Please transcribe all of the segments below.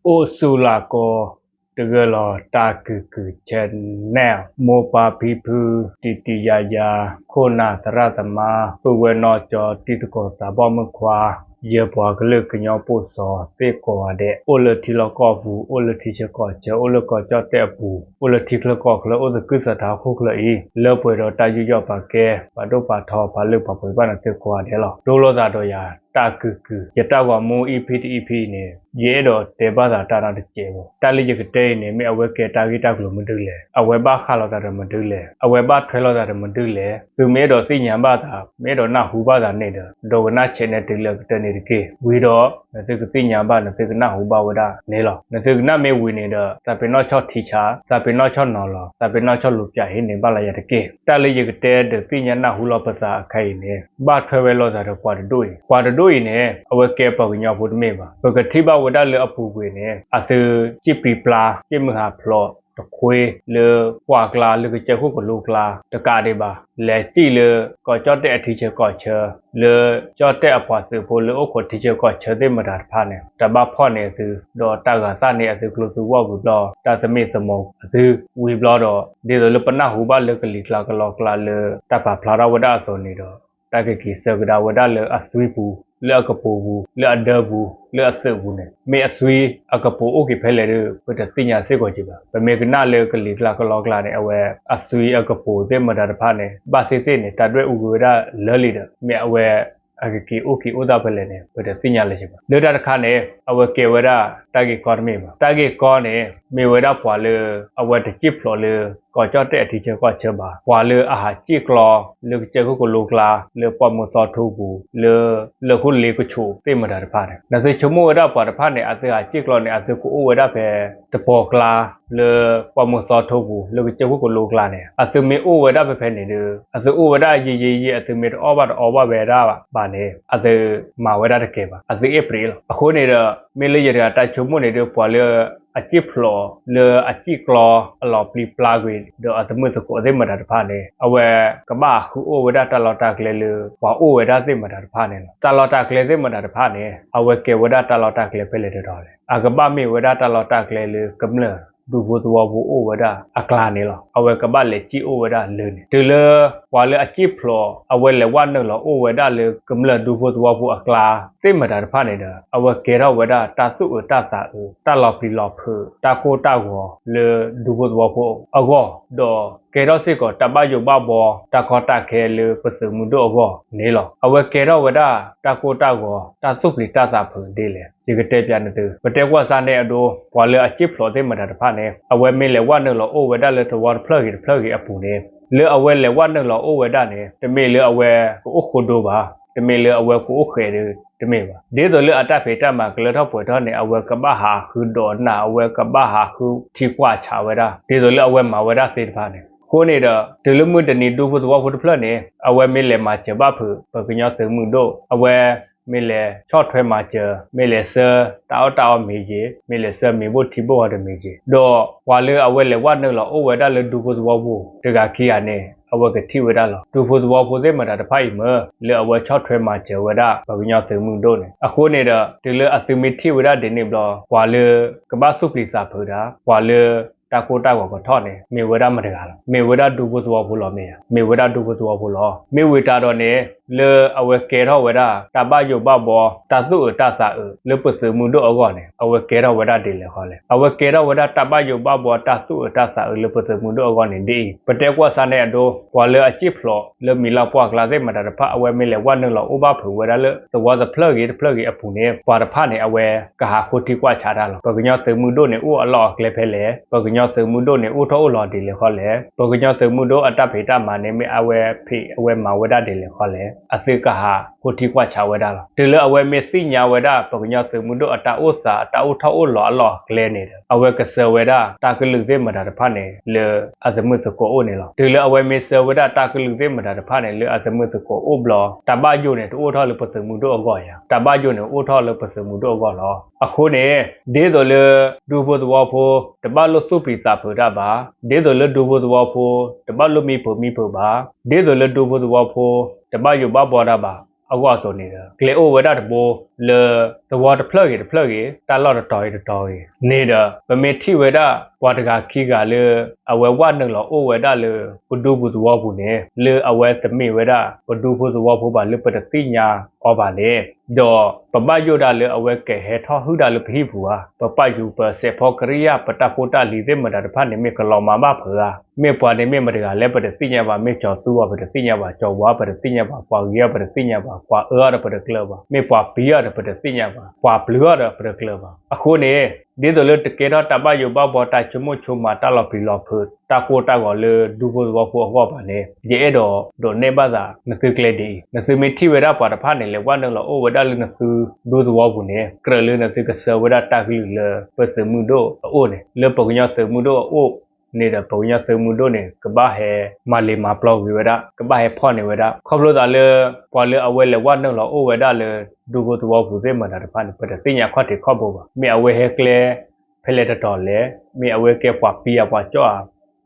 အိၣ်ဆူၣ်လၢ်ကီၢ် တဂၢၢ်လီၤ တၢ်ကုၢ်ကုၢ် channel မိၢ်ပၢ်ဖံဖု တံၤတံၤယၤယၤ ခိၣ်နၢ်သရၣ်သမါ ပုၢ်ဝဲၢ်နီၢ်ကၠီ တံၤသကိးသးဘီၣ်မုၣ်ခွါ ယပှၤကလုာ်ကညီပိာ်စီၤသ့ၣ်ကိးဂၤဒဲး အိၣ်လၢထံလီၢ်ကီၢ်ပူၤ အိၣ်လၢထံဆၢကီၢ်ဆၢ အိၣ်လၢကီၢ်ကၠီၣ်တဲၣ်အပူၤ အိၣ်လၢထံချၢကီၢ်ချၢ အိၣ်သကုၤဆးဒးဟီၣ်ခိၣ်ချၢအံၤ လၢပှဲၤဒီးတၢ်ယူးယီၣ်ပာ်ကဲ ပာ်ဒိၣ်ပာ်ထီ ပာ်လုၢ်ပာ်ပှ့ၤဘၣ်နသုကိးဂၤဒဲးလီၤ. ဒိလီၤသးဒီးယၤ တၢ်ကုၢ်ကုၢ် ယတၢ်ဂီၤမူ EP တ EP န့ၣ် ယအဲၣ်ဒိးတဲဘၣ်သးတၢ်နီတစဲးဘၣ်. တၢ်လၢယကတဲအံၤန့ၣ် မ့ၢ်အဝဲကဲတၢ်ဂ့ၢ်တၢ်ကျိၤမနုၤလဲၣ်, အဝဲဘၣ်ဃးလိာ်သးဒီးမနုၤလဲၣ်, အဝဲဘၣ်ထွဲလိာ်သးဒီးမနုၤလဲၣ်, သုမ့ၢ်အဲၣ်ဒိးသ့ၣ်ညါဘၣ်သး မ့ၢ်အဲၣ်ဒိးနၢ်ဟူဘၣ်သးန့ၣ်ဒီး ဒိကနၣ် channel တုၤလၢအကတၢၢ်န့ၣ်တက့ၢ်. ဝံၤဒီး နသုကသ့ၣ်ညါဘၣ် နသုကနၢ်ဟူဘၣ်ဝဲဒၣ်န့ၣ်လီၤ. နသုကနၢ်မ့ၢ်ဝံၤန့ၣ်ဒီး သးပ့ၤနီၣ်ဆီၣ်ထံဆး, သးပ့ၤနီၣ်ဆီၣ်နီၤလီၤ, သးပ့ၤနီၣ်ဆီၣ်လူၤပၠးဟ့န့ၢ်ဘၣ်လၢယၤတက့ၢ်. တၢ်လၢယကတဲဒီးသ့ၣ်ညါနၢ်ဟူလီၤပသးအခါအံၤန့ၣ် ဘၣ်ထွဲဝဲလိာ်သးဒီးပှၤတဒူၣ်အံၤ, ပှၤတဒူၣ်အံၤန့ၣ် အဝဲကဲပှၤကညီဖိတမ့ၢ်ဘၣ်. ပကထံၣ်ဘၣ်ဝဲဒၣ်လၢအပူၤကွံာ်န့ၣ် အသုးစံၣ်ပျံၤပျါ စံၣ်မုၢ်ဟးဖျိး တခွ့ လၢပှၢ်ကျါ လၢကစၢၢ်ခိၣ်ကလိကျါ တကးဒံးဘၣ် လဲၤစံၣ်လၢကီၢ်ကၠီၣ်တဲၣ်အထံဆၢကီၢ်ဆၢ လၢကၠီၣ်တဲၣ်အပှၤသုးဖိလၢအိၣ်ခိးထံဆၢကီၢ်ဆၢသ့ၣ်မတၤတဖၣ်န့ၣ် တၢ်ဘၣ်ဖီၣ်န့ၢ်အသု ဒီးတၢ်ဂာ်သၣ်န့ၢ်အသုကျိသုဂီၢ်ဝံၤဘျီ တၢ်သမံသမိးအသုဝံၤဘျီဒီး ဒ်သိးလၢပနၢ်ဟူဘၣ်လၢကလံၤကျါကလီကျါလၢတၢ်ပာ်ဖျါထီၣ်ဝဲဒၣ်အသိးန့ၣ်ဒီး တၢ်ကက့ၤဆၢကဒါဝဲဒၣ်လၢအသွံပူၤ လၢအကပိာ်ပူၤ လၢအဒၢပူၤ လၢအသုးပူၤန့ၣ် မ့ၢ်အသွံအကပိာ်အိၣ်က့ၤဖဲလဲၣ်ဒီး ပတသ့ၣ်ညါစ့ၢ်ကီးက့ၤဘၣ်. ပမ့ၢ်ကနၣ်လၢကလံၤကျါကလီကျါန့ၣ် အဝဲအသွံအကပိာ်သ့ၣ်မတၤတဖၣ်န့ၣ် ဘၣ်သ့ၣ်သ့ၣ်န့ၣ် တၢ်ဒွဲၣ်အူကွံာ်ဝဲဒၣ်လၢာ်လံဒီး မ့ၢ်အဝဲအကက့ၤအိၣ်က့ၤအိၣ်သးဖဲလဲၣ်န့ၣ် ပတသ့ၣ်ညါလၢၤက့ၤဘၣ်. လၢတၢ်တခါန့ၣ် အဝဲကဲဝဲဒၣ်တၢ်ဂ့ၢ်ကီတမ့ၢ်ဘၣ်. တၢ်ဂ့ၢ်ကီန့ၣ် မ့ၢ်ဝဲဒၣ်ပှၤလၢ အဝဲတစံၣ်ဖျိးလၢ ကီၢ်ကၠီၣ်တဲၣ်အထံဆၢကီၢ်ဆၢဘၣ်. ပှၤလၢအဟးစံၣ်ကျီ လၢကစၢၢ်ခိၣ်ကလိကျါ လၢပှၢ်မုၢ်သီထိပူၤ လၢလၢၢ်ခိၣ်လ့ကဆိးသ့ၣ်မတၤတဖၣ်န့ၣ် နသုဆိကမိၣ်ဝဲဒၣ်ပှၤတဖၣ်န့ၣ် အသုဟးစံၣ်ကျီန့ၣ် အသုကအိၣ်ဝဲဒၣ်ဖဲ တပီၤကျါ လၢပှၢ်မုၢ်သီထိပူၤ လၢကစၢၢ်ခိၣ်ကလိကျါန့ၣ် အသုမ့ၢ်အိၣ်ဝဲဒၣ်ဖဲဖဲန့ၣ်ဒီး အသုအိၣ်ဝဲဒၣ်ယံာ်ယံာ်ယံာ် အသုမ့ၢ်တအီၣ်ဘၣ်တအီဘၣ်ဝဲဒၣ်ဘၣ်န့ၣ် အသုမၤဝဲဒၣ်တကဲဘၣ်. အသုအ့ၣ်ပြံးလီၤ. အဃိန့ၣ်ဒီး မ့ၢ်လၢယတဂၤတၢ်ဆိကမိၣ်န့ၣ်ဒီး ပှၤလၢအစံၣ်ဖျိးလၢအစံၣ်ကျီအလီၤပျံၤပျါကွံာ် ဒီးအသမုာ်သကိးသ့ၣ်မတၤတဖၣ်န့ၣ် အဝဲကဘၣ်ဟးဃုအီၣ်ဝဲဒၣ်တၢ်လီၢ်တၢ်ကျဲလၢ ပှၤအိၣ်ဝဲဒၣ်သ့ၣ်မတၤတဖၣ်န့ၣ်လီၤ. တၢ်လီၢ်တၢ်ကျဲသ့ၣ်မတၤတဖၣ်န့ၣ် အဝဲကဲဝဲဒၣ်တၢ်လီၢ်တၢ်ကျဲဖဲလဲၣ်တတီၤလဲၣ်. အကဘၣ်မ့ၢ်ဝဲဒၣ်တၢ်လီၢ်တၢ်ကျဲလၢကမျၢၢ် ဒူဖိသဝီဖိအိၣ်ဝဲဒၣ်အကျါန့ၣ်လီၤ. အဝဲကဘၣ်လဲၤစံၣ်အိၣ်ဝဲဒၣ်လၢန့ၣ် တုၤလၢ ပှၤလၢအစံၣ်ဖျိး အဝဲလဲၤဝဲနုာ်လီၤအိၣ်ဝဲဒၣ်လၢကမျၢၢ်ဒူဖိသဝီဖိအကျါ သ့ၣ်မတၤတဖၣ်န့ၣ်ဒီး အဝဲကဲထီၣ်ဝဲဒၣ်တၢ်သူၣ်အုးတၢ်သးအုး တၢ်လီၤပျံၤလီၤဖုး တၢ်ကိၢ်တၢ်ဂီၤလၢဒူဖိသဝီဖိအဂီၢ် ဒီးကဲထီၣ်စ့ၢ်ကီးတၢ်ဘၣ်ယိၣ်ဘၣ်ဘှီ တၢ်ကီတၢ်ခဲလၢပသုးမုၢ်ဒိၣ်အဂီၢ်န့ၣ်လီၤ. အဝဲကဲထီၣ်ဝဲဒၣ်တၢ်ကိၢ်တၢ်ဂီၤ တၢ်သူၣ်ပျံၤတၢ်သးဖုးဒ်လဲၣ် ယကတဲပျးနသု ပတဲကွၢ်စါန့ၣ်အဒိ ပှၤလၢအစံၣ်ဖျိးသ့ၣ်မတၤတဖၣ်န့ၣ် အဝဲမ့ၢ်လဲၤဝဲနုာ်လီၤအိၣ်ဝဲဒၣ်လၢသဝီတဖျၢၣ်ဂ့ၤတဖျၢၣ်ဂ့ၤအပူၤန့ၣ် လၢအဝဲလဲၤဝဲနုာ်လီၤအိၣ်ဝဲဒၣ်န့ၣ် တမ့ၢ်လၢအဝဲကအိၣ်ဃိဒိဘၣ်, တမ့ၢ်လၢအဝဲကအိၣ်ဃဲးဒီးတမ့ၢ်ဘၣ်. ဒ်သိးလၢအတၢ်ဖံးတၢ်မၤကလၢထီၣ်ပှဲၤထီၣ်န့ၣ် အဝဲကဘၣ်ဟးဃုဒိးနၢ် အဝဲကဘၣ်ဟးဃုထံကွၢ်ဆးဝဲဒၣ် ဒ်သိးလၢအဝဲမၤဝဲဒၣ်သ့ၣ်တဖၣ်န့ၣ် အဃိန့ၣ်ဒီး တုၤလၢမုၢ်တနံၤဒူဖိသဝီဖိတဖျၢၣ်န့ၣ် အဝဲမ့ၢ်လဲၤမၤစၢၤဘၣ်ဖုး ပှၤကညီသုးမုၢ်ဒိၣ် အဝဲ မ့ၢ်လဲၤဆီၣ်ထွဲမၤစၢၤ မ့ၢ်လဲၤဆှၢတၢ်အီၣ်တၢ်အီမ့ၢ်ဂ့ၤ မ့ၢ်လဲၤဆှၢမ့ၤဘိၣ်ထံဘိၣ်အီၤတမ့ၢ်ဂ့ၤ ဒီးပှၤလၢအဝဲလဲၤဝဲနုာ်လီၤအိၣ်ဝဲဒၣ်လၢဒူဖိသဝီဖိ တဂၤခံဂၤန့ၣ် အဝဲကထံၣ်ဝဲဒၣ်လီၤ. ဒူဖိသဝီဖိသ့ၣ်မတၤတဖၣ်အံၤမ့ၢ် လၢအဝဲဆီၣ်ထွဲမၤစၢၤဝဲဒၣ် ပှၤကညီသုးမုၢ်ဒိၣ်န့ၣ် အဃိန့ၣ်ဒီး တုၤလၢအသုမ့ၢ်ထံၣ်ဝဲဒၣ်ဒ်န့ၣ်ဘျီ ပှၤလၢကဘၣ်သူၣ်ပျံၤသးဖုးတၢ် ပှၤလၢ တၢ်ကိၢ်တၢ်ဂီၤကထီၣ်န့ၣ် မ့ၢ်ဝဲဒၣ်မတၤတဂၤလဲၣ်. မ့ၢ်ဝဲဒၣ်ဒူဖိသဝီဖိလီၤမ့ၢ်ဧါ. မ့ၢ်ဝဲဒၣ်ဒူဖိသဝီဖိလီၤ. မ့ၢ်ဝံၤတၢ်ဒီးန့ၣ် လၢအဝဲကဲထီၣ်ဝဲဒၣ် တၢ်ဘၣ်ယိၣ်ဘၣ်ဘှီ တၢ်သူၣ်အုးတၢ်သးအုး လၢပသုးမုၢ်ဒိၣ်အဂီၢ်န့ၣ် အဝဲကဲထီၣ်ဝဲဒၣ်ဒ်လဲၣ်ဃီလဲၣ်. အဝဲကဲထီၣ်ဝဲဒၣ်တၢ်ဘၣ်ယိၣ်ဘၣ်ဘှီ တၢ်သူၣ်အုးတၢ်သးအုးလၢပသုးမုၢ်ဒိၣ်အဂီၢ်န့ၣ်ဒ်အံၤ, ပတဲကွၢ်စါန့ၣ်အဒိ ပှၤလၢအစံၣ်ဖျိးလၢမံၤလၢ်ပှၢ်ကျါသ့ၣ်မတၤတဖၣ် အဝဲမ့ၢ်လဲၤဝဲနုာ်လီၤအိၣ်ဘၣ်ဖုးဝဲဒၣ်လၢသဝီတဖျၢၣ်ဂ့ၤတဖျၢၣ်ဂ့ၤအပူၤန့ၣ် ပှၤတဖၣ်န့ၣ် အဝဲကဟးဃိထံကွၢ်ဆးတၢ်လီၤ. ပှၤကညီသုးမုၢ်ဒိၣ်န့ၣ်အိၣ်အလီၢ်အကျဲဖဲလဲၣ်. ပှၤကညီသုးမုၢ်ဒိၣ်န့ၣ်အိၣ်ထီၣ်အိၣ်လီၤဒ်လဲၣ်ဃီလဲၣ်. ပှၤကညီသုးမုၢ်ဒိၣ်အတၢ်ဖံးတၢ်မၤန့ၣ် မ့ၢ်အဝဲဖံးအဝဲမၤဝဲဒၣ်ဒ်လဲၣ်ဃီလဲၣ်. အသုကဟးဃိထံကွၢ်ဆးဝဲဒၣ်လီၤ. တုၤလၢအဝဲမ့ၢ်သ့ၣ်ညါဝဲဒၣ် ပှၤကညီသုးမုၢ်ဒိၣ်အတၢ်အိၣ်သး အတၢ်အိၣ်ထီၣ်အိၣ်လီၤအလီၢ်အကျဲန့ၣ်ဒီး အဝဲကဆှၢဝဲဒၣ်တၢ်ကလုၢ်သ့ၣ်မတၤတဖၣ်န့ၣ် လၢအသုးမုၢ်သကိးအိၣ်န့ၣ်လီၤ. တုၤလၢအဝဲမ့ၢ်ဆှၢဝဲဒၣ်တၢ်ကလုၢ်သ့ၣ်မတၤတဖၣ်န့ၣ် လၢအသုးမုၢ်သကိးအိၣ်ဘျီ တၢ်ဘၣ်ယိၣ်န့ၣ် တအိၣ်ထီၣ်လၢပသုးမုၢ်ဒိၣ်အဂီၢ်ဧါ. တၢ်ဘၣ်ယိၣ်န့ၣ် အိၣ်ထီၣ်လၢပသုးမုၢ်ဒိၣ်အဂီၢ်လီၤ. အဃိန့ၣ် ဒ်သိးလၢ ဒူဖိသဝီဖိ တဘၣ်လိၣ်သူၣ်ပျံၤသးဖုးတၢ်ဘၣ်, ဒ်သိးလၢဒူဖိသဝီဖိ တဘၣ်လိၣ်မံဖုးမံဖုးဘၣ်, ဒ်သိးလၢဒူဖိသဝီဖိ တဘၣ်ယိၣ်ဘၣ်ဘှီတၢ်ဘၣ် ပဒူဖိသဝီပူၤအဂီၢ်အသိးန့ၣ်ဒီး ကျဲအိၣ်ဝဲဒၣ်တဘိ လၢသဝီတဖျၢၣ်ဂ့ၤတဖျၢၣ်ဂ့ၤ တၢ်လီၢ်တတီၤဂ့ၤတတီၤဂ့ၤန့ၣ်ဒီး ပမ့ၢ်ထံၣ်ဝဲဒၣ် ပှၤတဂၤခံဂၤလၢ အဝဲဝၣ်နုာ်လီၤအိၣ်ဝဲဒၣ်လၢ ပဒူဖိသဝီပူၤန့ၣ် လၢအဝဲတမ့ၢ်ဝဲဒၣ် ပဒူဖိသဝီဖိဘၣ်လၢပတသ့ၣ်ညါအီၤဘၣ်န့ၣ် ဒီးပဘၣ်ယိၣ်ဒၣ်လၢအဝဲကဟဲထီၣ်ဟုၣ်ဒၣ်လၢပဟံၣ်ပူၤဧါ, ပပာ်ယူၤပစဲးဖီကရံယၢ် ပတၢ်ဖိတၢ်လံၤသ့ၣ်မတၤတဖၣ်န့ၣ် မ့ၢ်ကလီၤမၤဘၣ်ဖုးဧါ, မ့ၢ်ပှၤန့ၣ်မ့ၢ်မတဂၤလဲၣ် ပတသ့ၣ်ညါဘၣ်, မ့ၢ်ကၠီၤသူအီၤ ပတသ့ၣ်ညါဘၣ်, ကၠီၤဝါပတသ့ၣ်ညါဘၣ်, ပှၤဂ့ၤအီၤပတသ့ၣ်ညါဘၣ်, ပှၤအၢအီၤဒီးပတကျၢၤဘၣ်, မ့ၢ်ပှၤပျံၤအီၤဒီးပတသ့ၣ်ညါဘၣ်, ပှၤပျုၤအီၤဒီးပတကျၢၤဘၣ်. အဃိန့ၣ် ဒ်သိးလၢတကဲထီၣ်တၢ်ဘၣ်ယိၣ်ဘၣ်ဘှီ တၢ်ဆိကမိၣ်ဆိကမး တၢ်လီၤပျံၤလီၤဖုး တၢ်ကိၢ်တၢ်ဂီၤလၢဒူဖိသဝီဖိအဂီၢ်ဘၣ်န့ၣ် ယအဲၣ်ဒိးဒုးနဲၣ်ဘၣ်သးနသုကျဲဒ်အံၤ, နသုမ့ၢ်ထံၣ်ဝဲဒၣ်ပှၤတဖၣ်န့ၣ် လဲၤဝၣ်နုာ်လီၤအိၣ်ဝဲဒၣ်လၢနသုဒူသဝီပူၤန့ၣ် ကြၢးလၢနသုကဆှၢဝဲဒၣ်တၢ်ကလုၢ်လၢပသုးမုၢ်ဒိၣ်အအိၣ်န့ၣ်, လၢပကညီသုးမုၢ်ဒိၣ်အအိၣ်န့ၣ်ဒီး ပကညီသုးမုၢ်ဒိၣ်န့ၣ် ကဘၣ်ဟဲမၤလ့ၤမၤပျီဂ့ၤဝဲဒၣ်, ကဘၣ်ဟဲဖီၣ်န့ၢ်ဝဲဒၣ်. ခီဖျိသးလၢ ပှၤလၢအဝဲလဲၤဝၣ်နုာ်လီၤအိၣ်ဝဲဒၣ်လၢ ဒူဖိသဝီပူၤသ့ၣ်မတၤတဖၣ်န့ၣ် ပတသ့ၣ်ညါခီၣ်ထံးခီၣ်ဘိဘၣ်. မ့ၢ်အဝဲဟဲကျဲ ဖဲလဲၣ်တတီၤလဲၣ်, မ့ၢ်အဝဲကဲပှၤပျံၤဧါ ပှၤကၠီၤဧါ,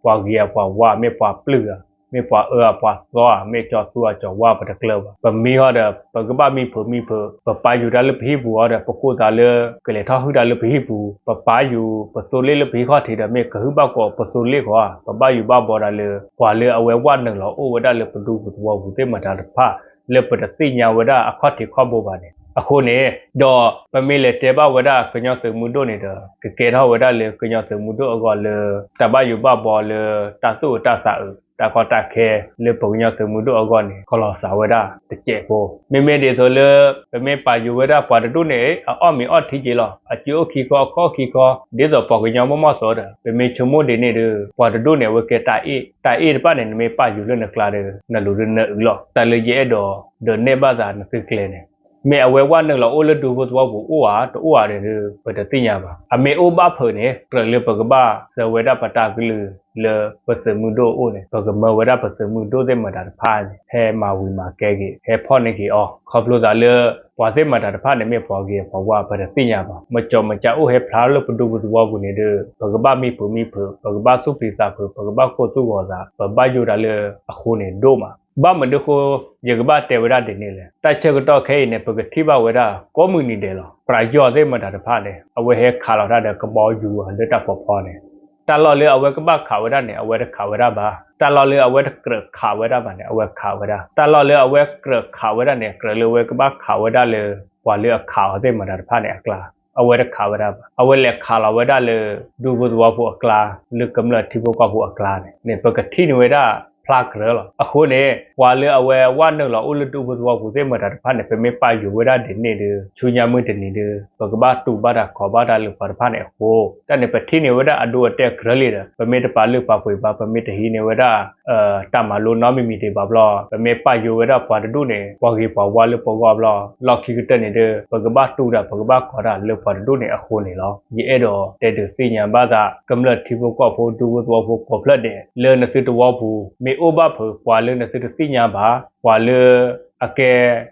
ပှၤဂ့ၤဧါ ပှၤဝါ, မ့ၢ်ပှၤပျုၤဧါ, မ့ၢ်ပှၤအၢဧါ ပှၤသီဧါ, မ့ၢ်ကၠီၤသူဧါ ကၠီၤဝါ ပတကျၢၤဘၣ်. ပမံဟီဒီး ပကဘၣ်မံဖုးမံဖုး, ပပာ်ယူၤတၢ်လၢပဟံၣ်ပူၤအီၤဒီး ပကိးသးလၢ ကလဲၤထီၣ်ဟုၣ်တၢ်လၢပဟံၣ်ပူၤ, ပပာ်ယူၤပသိလ့ၣ်လၢပဟံၣ်ခီၣ်ထံးဒီး မ့ၢ်ကဟုၣ်ဘၣ်ကိးပသိလ့ၣ်ဃီဧါ, ပဘၣ်ယိၣ်ဘၣ်ဘှီဒၣ်လၢ ပှၤလၢအဝဲဝၣ်နုာ်လီၤအိၣ်ဝဲဒၣ်လၢပဒူပူၤသဝီပူၤသ့ၣ်မတၤတဖၣ် လၢပတသ့ၣ်ညါဝဲဒၣ်အခီၣ်ထံးခီၣ်ဘိဘၣ်န့ၣ်. အဃိန့ၣ် ဒီးပမ့ၢ်လဲၤတဲဘၣ်ဝဲဒၣ်ကညီသုးမုၢ်ဒိၣ်န့ၣ်ဒီး ကကဲထီၣ်ဝဲဒၣ်လၢကညီသုးမုၢ်ဒိၣ်အဂီၢ်လၢ တၢ်ဘၣ်ယိၣ်ဘၣ်ဘှီလၢတၢ်သူၣ်အုးတၢ်သးအုး တၢ်ကီတၢ်ခဲလၢပကညီသုးမုၢ်ဒိၣ်အဂီၢ်န့ၣ် ကလီၤစှၤဝဲဒၣ်တစဲးဖိ. မ့မ့ၢ်ဒ်သိးလၢ ပမ့ၢ်ပာ်ယိၤဝဲဒၣ်ပှၤတဒူၣ်န့ၣ် အအီၣ်မ့ၤအီထံက့ၤလီၤ. အစုအိၣ်ခံခီအခီၣ်ခံခီ ဒ်သိးပှၤကညီမီၢ်မီၢ်သိးဒီး ပမ့ၢ်ဆိကမိၣ်ဒ်န့ၣ်ဒီး ပှၤတဒူၣ်န့ၣ် အဝဲကဲတၢ်အ့ၣ်, တၢ်အ့ၣ်တဖၣ်န့ၣ် နမ့ၢ်ပာ်ယိၤလၢနကျါဒီး နလူၤဒုးနအုးလီၤ. တၢ်လၢယအဲၣ်ဒိးဒုးနဲၣ်ဘၣ်သးနသုကျဲန့ၣ် မ့ၢ်အဝဲဝၣ်နုာ်လီၤအိၣ်လၢဒူဖိသဝီပူၤအိၣ်ဧါ တအိၣ်ဧါဒီး ပတသ့ၣ်ညါဘၣ်. အမ့ၢ်အိၣ်ဘၣ်ဖုးန့ၣ် ကြၢးလၢပကဘၣ်ဆှၢဝဲဒၣ်ပတၢ်ကလုၢ်လၢပသုးမုၢ်ဒိၣ်အအိၣ်န့ၣ် ပကမၢဝဲဒၣ်ပသုးမုၢ်ဒိၣ်သ့ၣ်မတၤတဖၣ်န့ၣ် ဟဲမၤဝံၤမၤကဲက့ၤ ဟဲဖီၣ်န့ၢ်က့ၤအီၤ. ခီဖျိသးလၢ ပှၤသ့ၣ်မတၤတဖၣ်န့ၣ် မ့ၢ်ပှၤဂ့ၤပှၤဝါ ပတသ့ၣ်ညါဘၣ်. မကၠီမကၠၢ်အိၣ်ဟဲဖျါထီၣ်လၢပဒူပူၤသဝီပူၤန့ၣ်ဒီး ပကဘၣ်မံဖုးမံဖုး, ပကဘၣ်သူၣ်ပျံၤသးဖုး, ပကဘၣ်ကိၢ်သူၣ်ဂီၤသး, ပဘၣ်ယိၣ်တၢ်လၢအဃိန့ၣ်ဒိၣ်မး. ဘၣ်မနုၤဃိ ယကဘၣ်တဲဝဲဒၣ်ဒ်န့ၣ်လဲၣ်. တၢ်ဆၢကတီၢ်ခဲအံၤန့ၣ် ပကထံၣ်ဘၣ်ဝဲဒၣ် ကိးမုၢ်နံၤဒဲးလီၤ. ပယီၤသ့ၣ်မတၤတဖၣ်န့ၣ် အဝဲဟဲခးလီၤတၢ်ဒီးကဘီယူၤလၢတၢ်ဖီဖီန့ၣ် တၢ်လီၢ်လၢအဝဲကဘၣ်ခးဝဲဒၣ်န့ၣ် အဝဲတခးဝဲဒၣ်ဘၣ်. တၢ်လီၢ်လၢအဝဲတကြၢးခးဝဲဒၣ်ဘၣ်န့ၣ် အဝဲခးဝဲဒၣ်. တၢ်လီၢ်လၢအဝဲကြၢးခးဝဲဒၣ်န့ၣ် ကြၢးလၢအဝဲကဘၣ်ခးဝဲဒၣ်လၢ ပှၤလၢအခးအီၤသ့ၣ်မတၤတဖၣ်န့ၣ်အကျါ, အဝဲတခးဝဲဒၣ်ဘၣ်. အဝဲလဲၤခးလီၤဝဲဒၣ်လၢ ဒူဖိသဝီဖိအကျါ, လၢကမျၢၢ်ထံဖိကီၢ်ဖိအကျါန့ၣ်န့ၣ် ပကထံၣ်န့ၢ်ဝဲဒၣ်ဖျါကြၢးလီၤ. အဃိန့ၣ် ပှၤလၢအဝဲဝၣ်နုာ်လီၤအိၣ်လၢဒူဖိသဝီပူၤသ့ၣ်မတၤတဖၣ်န့ၣ် ပမ့ၢ်ပာ်ယိၤဝဲဒၣ်ဒ်န့ၣ်ဒီး ဆူညါမုၢ်တနံၤဒီး ပကဘၣ်တူၢ်ဘၣ်တၢ်ခီၣ်ဘၣ်တၢ်လၢပှၤတဖၣ်န့ၣ်အဃိ တၢ်န့ၣ်ပထံၣ်န့ၢ်ဝဲဒၣ်အဒိအတဲာ်ကြၢးလံဒီး ပမ့ၢ်တပာ်လုၢ်ပာ်ပှ့ၤဘၣ်, ပမ့ၢ်တဟံးန့ၢ်ဝဲဒၣ် တၢ်မၤလိနီတမံၤမံၤဒံးဘၣ်ဘျီ, ပမ့ၢ်ပာ်ယိၤဝဲဒၣ်ပှၤတဒူၣ်န့ၣ် ပှၤဂ့ၤပှၤဝါလၢပဂီၢ်ဘျီ, လီၢ်ခံကတၢၢ်န့ၣ်ဒီး ပကဘၣ်တူၢ်တၢ် ပကဘၣ်ကီတၢ်လၢပှၤတဒူၣ်န့ၣ်အဃိန့ၣ်လီၤ. ယအဲၣ်ဒိးတဲဒုးသ့ၣ်ညါဘၣ်သး ကမျၢၢ်ထံဖိကီၢ်ဖိ ဒူဖိသဝီဖိကိးဖျၢၣ်ဒဲး လၢနသုတဝီပူၤ မ့ၢ်အိၣ်ဘၣ်ဖုး ပှၤလၢနသုတသ့ၣ်ညါဘၣ်, ပှၤလၢအကဲ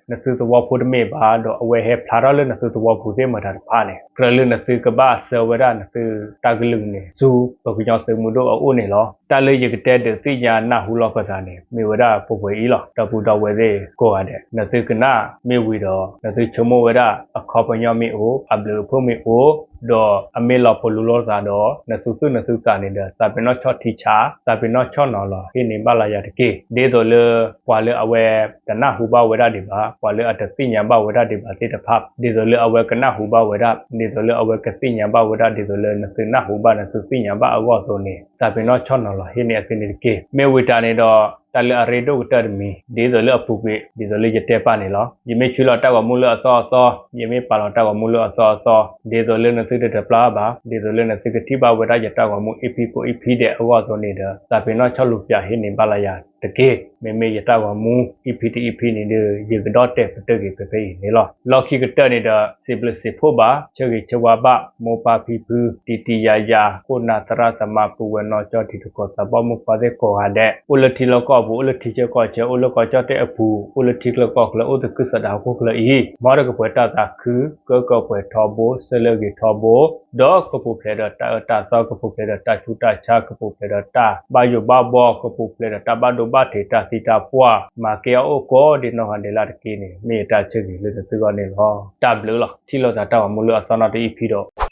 နသုသဝီဖိတမ့ၢ်ဘၣ် ဒီးအဝဲဟဲဖျါထီၣ်လၢနသုသဝီပူၤသ့ၣ်မတၤတဖၣ်န့ၣ် ကြၢးလၢနသုကဘၣ်ဆှၢဝဲဒၣ်နသုတၢ်ကလုၢ်န့ၣ် ဆူပကညီသုးမုၢ်ဒိၣ်အအိၣ်န့ၣ်လီၤ. တၢ်လၢယကတဲဒုးသ့ၣ်ညါနၢ်ဟူလီၤပသးန့ၣ် မ့ၢ်ဝဲဒၣ်ပှဲၤပှဲၤအံၤလီၤ. ဒီပုၢ်ဒီဝဲၢ်သ့ၣ်ကိးဂၤဒဲး နသုကနၣ်မ့ၢ်ဝံၤဒီး နသုဆိကမိၣ်ဝဲဒၣ် အခီပညီမ့ၢ်အိၣ်, အဘျုးအဖှိၣ်မ့ၢ်အိၣ်, ဒီးအမ့ၢ်လီၤပလိာ်လိာ်သးဒီး နသုသူၣ်နသုသးန့ၣ်ဒီး သးပ့ၤနီၣ်ဆီၣ်ထံဆး, သးပ့ၤနီၣ်ဆီၣ်နီၤလီၤ ဟ့ၣ်န့ၢ်ဘၣ်လၢယၤတက့ၢ်. ဒ်သိးလၢ ပှၤလၢအဝဲတနၢ်ဟူဘၣ်ဝဲဒၣ်ဒံးဘၣ်, ပှၤလၢအတသ့ၣ်ညါဘၣ်ဝဲဒၣ်ဒံးဘၣ်သ့ၣ်တဖၣ် ဒ်သိးလၢအဝဲကနၢ်ဟူဘၣ်ဝဲဒၣ်, ဒ်သိးလၢအဝဲကသ့ၣ်ညါဘၣ်ဝဲဒၣ် ဒ်သိးလၢနသုနၢ်ဟူဘၣ်နသုသ့ၣ်ညါဘၣ်အဂီၢ်အသိးန့ၣ် သးပ့ၤနီၣ်ဆီၣ်နီၤလီၤဟ့ၣ်န့ၢ်အသုန့ၣ်တက့ၢ်. မ့ၢ်ဝံၤတၢ်န့ၣ်ဒီး တၢ်လၢအရ့ဒိၣ်ကတၢၢ်တမံၤ ဒ်သိးလၢအပူၤကွံာ် ဒ်သိးလၢယတဲပာ်န့ၣ်လီၤ. ယမ့ၢ်ဆှၢလီၤတၢ်ဂီၤမူလၢအသီအသီ, ယမ့ၢ်ပာ်လီၤတၢ်ဂီၤမူလၢအသီအသီ, ဒ်သိးလၢနသုတတပျၢ်ဘၣ်, ဒ်သိးလၢနသုကထံၣ်ဘၣ်ဝဲဒၣ်ယတၢ်ဂီၤမူ EP ကိး EP ဒဲးအဂီၢ်အသိးန့ၣ်ဒီး သးပ့ၤနီၣ်ဆီၣ်လူၤပၠးဟ့ၣ်န့ၢ်ဘၣ်လၢယၤတက့ၢ်. မ့မ့ၢ်ယတၢ်ဂီၤမူ EP တ EP န့ၣ်ဒီး ယကဒီၣ်တဲာ်ပတၢၢ်က့ၤဖဲဖဲအံၤန့ၣ်လီၤ. လီၢ်ခံကတၢၢ်န့ၣ်ဒီး စံးဘျုးစံးဖှိၣ်ဘၣ် ဆၢဂ့ၤဆၢဝါဘၣ် မိၢ်ပၢ်ဖံဖု တံၤတံၤယၤယၤ ခိၣ်နၢ်သရၣ်သမါ ပုၢ်ဝဲၢ်နီၢ်ကၠီ တံၤသကိးသးဘီၣ်မုၣ်ခွါသ့ၣ်ကိးဂၤဒဲး အိၣ်လၢထံလီၢ်ကီၢ်ပူၤ အိၣ်လၢထံဆၢကီၢ်ဆၢ အိၣ်လၢကီၢ်ကၠီၣ်တဲၣ်အပူၤ အိၣ်လၢထံချၢကီၢ်ချၢ အိၣ်သကုၤဆးဒးဟီၣ်ခိၣ်ချၢအံၤ မ်တကပှဲၤတၢ်သးခု ကၢကပှဲၤထီဘိ ဆၢလၢအဂ့ၤထီဘိ ဒီးကပူၤဖျဲးဒီးတၢ်အၢတၢ်သီ, ကပူၤဖျဲးဒီးတၢ်ဆူးတၢ်ဆါ, ကပူၤဖျဲးဒီးတၢ်ဘၣ်ယိၣ်ဘၣ်ဘီ, ကပူၤဖျဲးဒီးတၢ်ဘၣ်ဒိဘၣ်ထံး, တၢ်သံတၢ်ပှၢ်, မၤကဲအီၣ်အိၣ်ကိးဒံးနီၢ်ဂၤဒဲးလၢ်တက့ၢ်န့ၣ် မ့ၢ်ယတၢ်ဆၢဂ့ၤလၢနသုဂီၢ်န့ၣ်လီၤ. တၢ်ဘျုးလီၤ. ထံၣ်လိာ်သးတၢ်ဂီၤမူလၢအသီနီတအံၤဖဲဒီး